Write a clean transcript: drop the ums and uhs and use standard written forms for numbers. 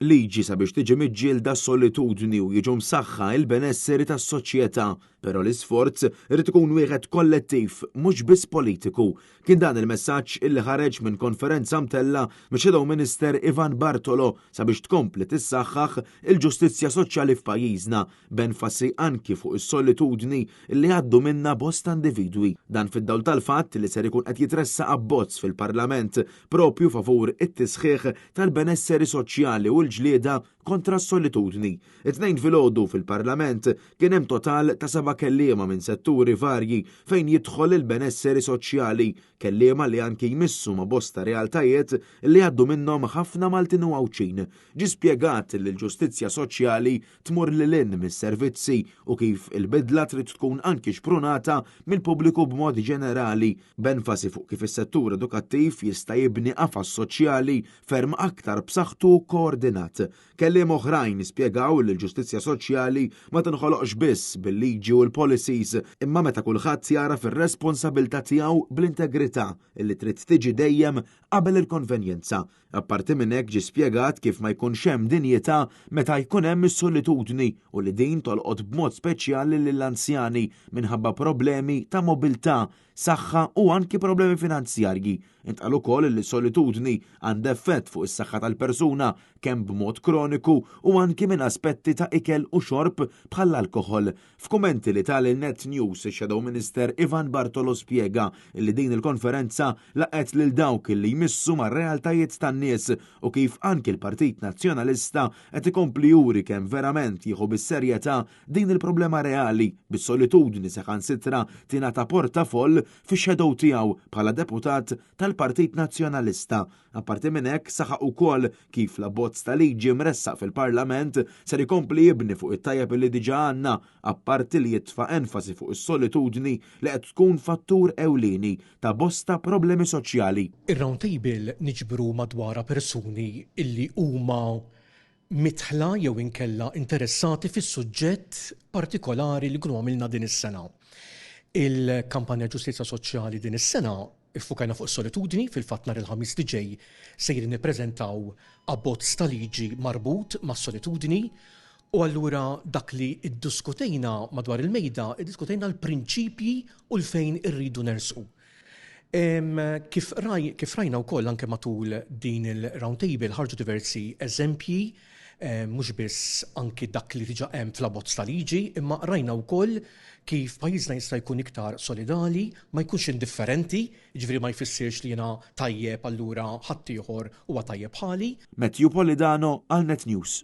Liġi sabiex tiġi miġġielda s-solitudni u jiġu msaħħa il-benesseri tas-soċjetà, però l-isforz irid ikun wieħed kollettiv mhux biss politiku. Kien dan il-messaġġ illi ħareġ minn konferenza mtella' mix-Shadow Minister Ivan Bartolo sabiex tkompli tissaħħaħ il-ġustizzja soċjali f'pajjiżna, b'enfasi anki fuq is-solitudni li jgħaddu minnha bosta individwi. Dan fid-dawl tal-fatt li ser ikun qed jitressaq abbozz fil-Parlament proprju favur it-tisħiħ tal-benesseri soċjali u l-ġlieda kontra s-solitudni. It-Tnejn filgħodu fil-Parlament kien hemm total ta' seba' kelliema minn setturi varji fejn jidħol il-benesseri soċjali, kelliema li anki jmissu ma' bosta realtajiet li jgħaddu minnhom ħafna Maltin u Għawdxin. Ġie spjegat li l-ġustizzja soċjali tmur lil hinn mis-servizzi u kif il-bidla trid tkun anki xprunata mill-pubbliku b'mod ġenerali, b'enfasi fuq kif is-settur edukattiv jista' jibni qafas soċjali ferm aktar b'saħħtu u koordinat. Kelliema oħrajn spjegaw li l-ġustizzja soċjali ma tinħoloqx biss bil-liġi u l-policies, imma meta kulħadd jagħraf ir-responsabilità tiegħu bl-integrità li trid tiġi dejjem qabel il-konvenjenza. Apparti minn hekk ġie spjegat kif ma jkunx hemm dinjità meta jkun hemm is-solitudni u li din tolqot b'mod speċjali lill-anzjani minħabba problemi ta' mobilità, saħħa u anki problemi finanzjarji. Intqal ukoll li s-solitudni għandha effett fuq is-saħħa tal-persuna kemm b'mod kroniku u anki minn aspetti ta' ikel u xorb bħall-alkoħol. F'kummenti li ta lil Net News, ix-Shadow Minister Ivan Bartolo spjega li din il-konferenza laqgħet lil dawk li jmissu mar-realtajiet tan-nies u kif anki l-Partit Nazzjonalista qed ikompli juri kemm verament jieħu bis-serjetà din il-problema reali bis-solitudni saħansitra tingħata portafoll fix-shadow tiegħu bħala deputat tal-Partit Nazzjonalista. Apparti minn hekk saħaq ukoll kif l-abbozz ta' liġi mressaq fil-Parlament ser ikompli jibni fuq it-tajjeb li diġà għandna, apparti li jitfa' enfasi fuq is-solitudni li qed tkun fattur ewlieni ta' bosta problemi soċjali. Ir-round table niġbru madwarha persuni illi huma midħla jew inkella interessati fis-suġġett partikolari li nkunu għamilna din is-sena. Il-kampanja Ġustizzja Soċjali din is-sena iffukajna fuq is-solitudni, fil-fatt nhar il-Ħamis li ġej sejrin nippreżentaw abbozz ta' liġi marbut mas-solitudni u allura dak li ddiskutejna madwar il-mejda, iddiskutejna l-prinċipji u 'l fejn irridu nersqu. Kif raj, kif rajna wkoll anke matul din il-round table ħarġu diversi eżempji, mhux biss anki dak li diġà hemm fl-abbozz ta' liġi, imma rajna wkoll kif pajjiżna jista' jkun iktar solidali, ma jkunx indifferenti, jiġifieri ma jfissirx li jiena tajjeb allura ħaddieħor huwa tajjeb bħali. Matthew Polidano għal Net News.